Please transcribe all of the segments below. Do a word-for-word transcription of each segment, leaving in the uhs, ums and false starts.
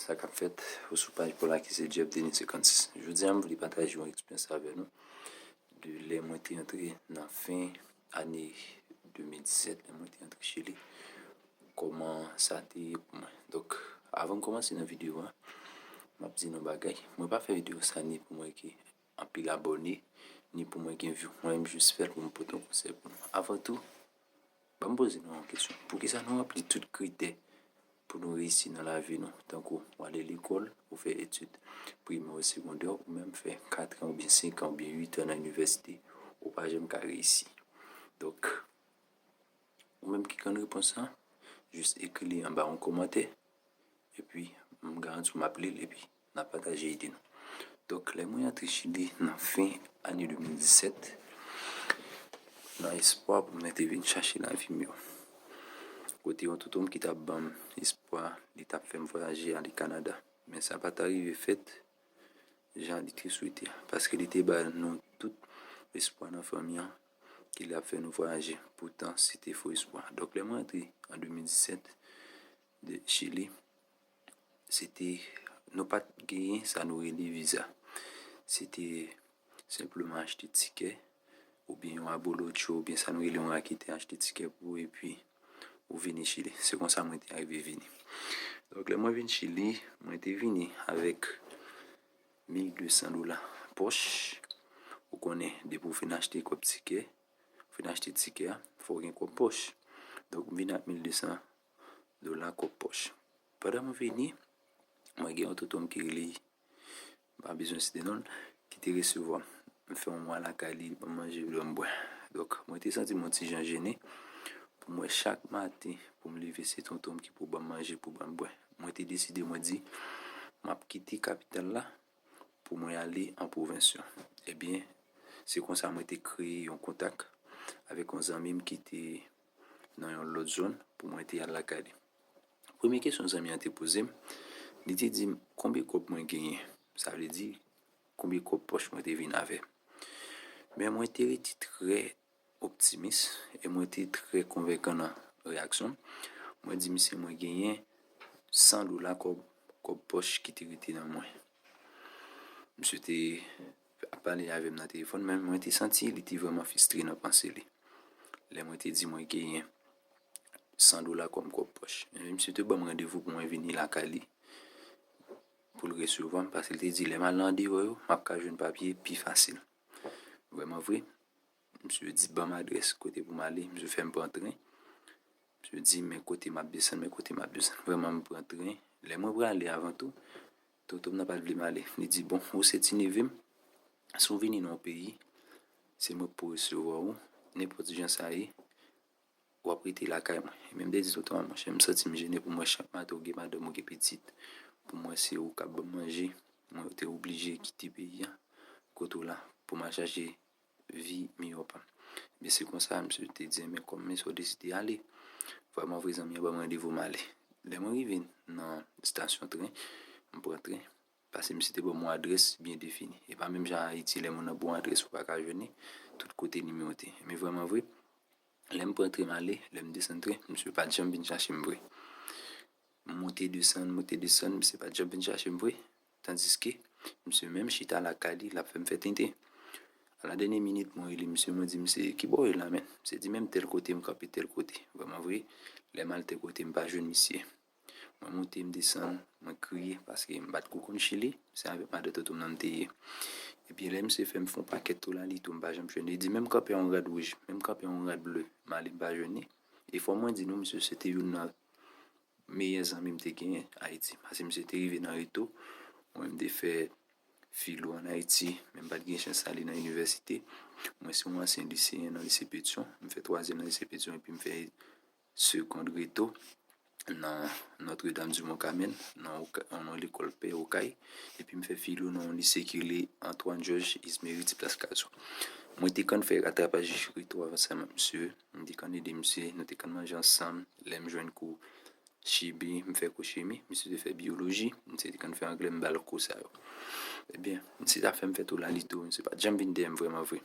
Sa k ap fèt, ou sou paj pa w la ki se Jeff Denis senkannsis. Jodi a, m vle pataje yon eksperyans avè nou de lè mwen te antre nan fen ane de mil disèt, lè mwen te antre Chili, kòman sa te ye pou mwen. Donk, avan m kòmanse nan videyo a, m ap di nou bagay. Mwen pa fè videyo sa ni pou mwen gen anpil abòne, ni pou mwen gen view. Mwen, m jis fè l pou m pote yon konsèy pou nou. Avan tou, ban m poze nou yon kesyon. Poukisa nou ranpli tout kritè pou nou reyisi nan lavi nou? Tankou w ale lekòl, ou fè etid primè ou segondè, ou menm fè kat an oubyen senk an oubyen uit an nan inivèsite, ou pa janm ka reyisi. Donk, ou menm ki konn repons lan, jis ekri li anba yon kòmantè, epi m garanti w m ap li l, epi n a pataje ide nou. Donk, lè mwen antre Chili nan fen ane de mil disèt, nan espwa pou mwen te vin chache lavi miyò. Kote yon tonton m ki t ap ban m espwa, li t ap fè m vwayaje ale Kanada. Men sa pa t arive fèt jan li te swete a, paske li te ba nou tout espwa nan fanmi an ke l ap fè nou vwayaje. Poutan, se te fo espwa. Donk, lè mwen antre an de mil disèt de Chili, se te, nou pa t genyen sa nou rele viza. Se te senpleman achte tikè, oubyen yon abolotcho, oubyen sa nou rele yon raketè, achte tikè pou ou, epi ou vini Chili. Se konsa mwen te arive vini. Donk, lè mwen vin Chili, mwen te vini avèk mil de san dola pòch. Ou konnen, depi w fin achte kòb tikè, ou fin achte tikè a, fò w gen kòb pòch. Donk, m vin ak mil de san dola kòb pòch. Pandan mwen vini, mwen gen yon tonton m ki rele, m pa bezwen site non l, ki te resevwa m. M fè yon mwa lakay li, li ban m manje, li ban m bwè. Donk, mwen te santi m yon ti jan jennen pou mwen chak maten, pou m leve, se tonton m ki pou ban m manje, pou ban m bwè. Mwen te deside, mwen di, m ap kite kapital la pou mwen ale an pwovens yo. Ebyen, se konsa mwen te kreye yon kontak avèk yon zanmi m ki te nan yon lòt zòn pou mwen te al lakay li. Premye kesyon zanmi an te poze m, li te di m konbyen kòb mwen genyen. Sa vle di, konbyen kòb pòch mwen te vin avè. Men mwen te rete trè optimis e mwen te trè konvenkan nan reyaksyon m. Mwen di misye mwen genyen san dola kòb, kòb pòch ki te rete nan mwen. Misye te ap pale avè m nan telefòn, men mwen te santi li te vrèman fristre nan panse li. Lè mwen te di mwen genyen san dola kòm kòb pòch. Men misye te ban m randevou pou mwen vini lakay li pou l resevwa m, paske li te di lè m al nan andeyò yo, m ap ka jwenn papye pi fasil. Vrèman vre, misye di ban m adrès kote pou m ale, misye fè m pran tren. Misye di men kote m ap desann, men kote m ap desann. Vrèman, m pran tren. Lè mwen prale avan tou, tonton m nan pa t vle m ale. Li di, bon, ou se ti neve m, si w vini nan yon peyi, se mwen k pou resevwa w, nenpòt jan sa ye, w ap rete lakay mwen. E men m te di tonton an, monchè, m santi m jennen pou m wè chak maten ou gen madanm ou gen pitit, pou m wè se ou k ap ban m manje, mwen te oblije kite peyi a, kote w la, pou m al chache vi miyò pa m. Men se konsa, misye te di, men kòm men sa w deside ale, vrèman vre zanmi an ban m randevou m ale. Lè mwen rive nan estasyon tren, m pran tren, paske misye te ban m yon adrès byen defini. E pa menm jan Ayiti, lè moun nan ba w adrès ou pa ka jwenn li, tout kote nimewo te. Men vrèman vre, lè m pran tren m ale, lè m desann tren, misye pa t janm vin chache m vre. M monte desann, monte desann, misye pa t janm vin chache m vre. Tandiske, misye menm chita lakay li, l ap fè m fè tenten. A la dènye minit, mwen rele misye, mwen di, misye, ki bò w ye la menm? Misye di, menm tèl kote, m kanpe tèl kote. Vrèman vre, lè m al tèl kote, m pa jwenn misye. Mwen monte, m desann, mwen kriye, paske m pa t ko konn Chili, se avèk madan tonton m nan m te ye. Epi lè misye fè m fè yon pakèt tolalito, m pa janm jwenn li. Li di, menm kanpe yon rad wouj, menm kanpe yon rad ble, m ale, m pa jwenn li. E fò mwen di nou, misye se te youn nan meyè zanmi m te genyen Ayiti. Paske misye te rive nan reto, mwen m te fè filo ann Ayiti, men m pa t gen chans ale nan inivèsite. Mwen se yon ansyen liseyen nan lise Petyon. M fè twazyèm nan lise Petyon epi m fè segond reto nan Notre Dame du Mont Carmel, nan Oka-, nan lekòl Pè Okay, epi m fè filo nan yon lise ki rele Antoine Georges Isméry ti plas Kazou. Mwen te konn fè ratrapaj reto ansanm ak misye, m te konn ede misye, nou te konn manje ansanm, lè m jwenn kou chimi, m fè kou chimi, misye te fè biyoloji, misye te konn fè anglè, m ba l kou sa yo. Ebyen, misye t ap fè m fè tolalito, misye pa t janm vin dèyè m vrèman vre.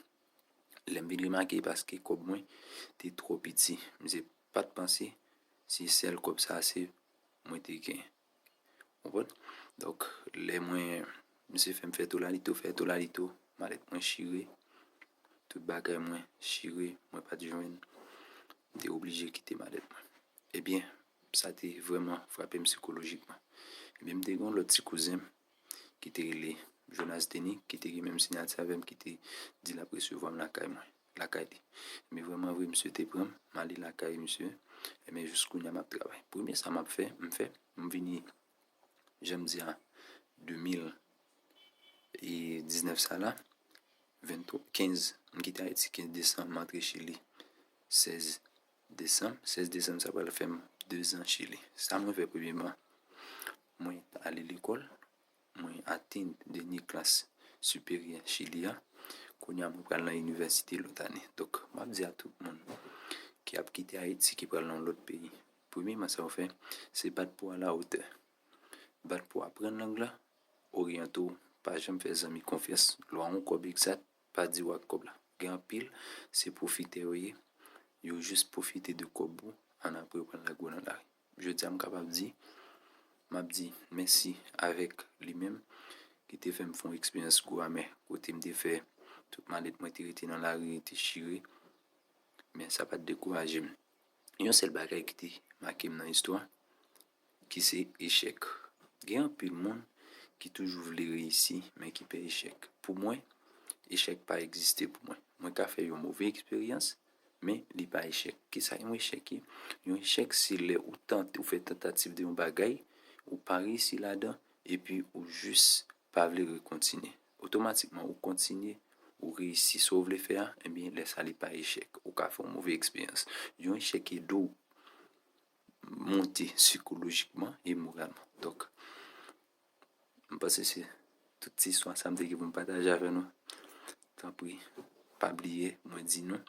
Lè m vin remake, paske kòb mwen te twò piti, misye pa t panse se sèl kòb sa se mwen te gen. Konprann? Donk, lè mwen, misye fè m fè tolalito, fè tolalito, malèt mwen chire, tout bagay mwen chire, mwen pa t jwenn, m te oblije kite malèt mwen. Ebyen, sa te vrèman frape m sikolojikman. Ebyen, m te gen yon lòt ti kouzen m ki te rele Jonas Denis, ki te gen menm siyati avè m, ki te di l ap resevwa m lakay mwen, lakay li. Men vrèman vre, misye te pran m, m ale lakay misye, men jis kounye a m ap travay. Premye sa m ap fè, m fè, m vini, jan m di a, de mil diznèf sa la, venntwa, kenz, m kite Ayiti kenz desanm, m antre Chili sèz desanm. Sèz desanm, sa pral fè m de zan Chili. Sa mwen fè premyeman, mwen ale lekòl, mwen atenn dènye klas siperyè Chili a. Kounye a, mwen pral nan inivèsite lòt ane. Donk, m ap di a tout moun ki ap kite Ayiti, ki pral nan yon lòt peyi, premyeman, sa yo fè, se bat pou alawotè. Bat pou aprann lang la, oryante w, pa janm fè zanmi konfyans. Lè w a yon kòb egzat, pa di w ak kòb la. Gen anpil, se pwofitè yo ye, yo jis pwofite de kòb ou, annapre yo pral lage w nan lari. Jodi a, m kapab di, m ap di mèsi avèk li menm, ki te fè m fè yon eksperyans gwo amè, kote m te fè tout malèt mwen te rete nan lari, te chire, men sa pa t dekouraje m. Yon sèl bagay ki te make m nan istwa, ki se echèk. Gen anpil moun ki toujou vle reyisi, men ki pè echèk. Pou mwen, echèk pa egziste pou mwen. Mwen ka fè yon move eksperyans, men li pa echèk. Kisa yon echèk ye? Yon echèk, se lè ou tante, ou fè tantativ de yon bagay, ou pa reyisi ladan, epi ou jis pa vle rekontinye. Otomatikman, ou kontinye, ou reyisi sa w vle fè a, ebyen, lè sa, li pa echèk. Ou ka fè yon move eksperyans. Yon echèk ede w monte sikolojikman e moralman. Donk, m panse se tout ti istwa sa m te gen pou m pataje avè nou. Tanpri, pa bliye, mwen di nou,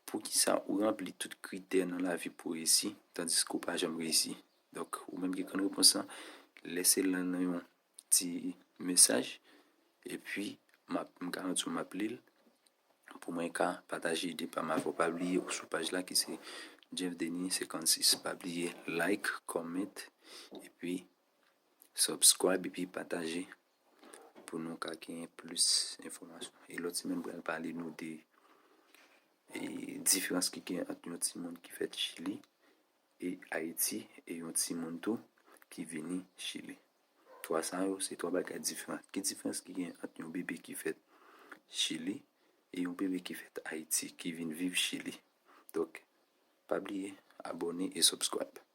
poukisa ou ranpli tout kritè nan lavi pou reyisi, tandiske w pa janm reyisi? Donk, ou menm ki konn repons lan, lese l nan yon ti mesaj, epi m ap, m garanti w m ap li l, pou mwen ka pataje ide pa m avè w. Pa bliye ou sou paj la ki se Jeff Denis senkannsis. Pa bliye like, comment, epi subscribe, epi pataje pou nou ka genyen plis enfòmasyon. E lòt semèn, m pral pale nou de, e, diferans ki gen ant yon timoun ki fèt Chili e Ayiti e yon timoun tou ki vini Chili. Twa sa yo, se twa bagay diferan. Ki diferans ki gen ant yon bebe ki fèt Chili e yon bebe ki fèt Ayiti, ki vin viv Chili? Donk, pa bliye abòne e subscribe.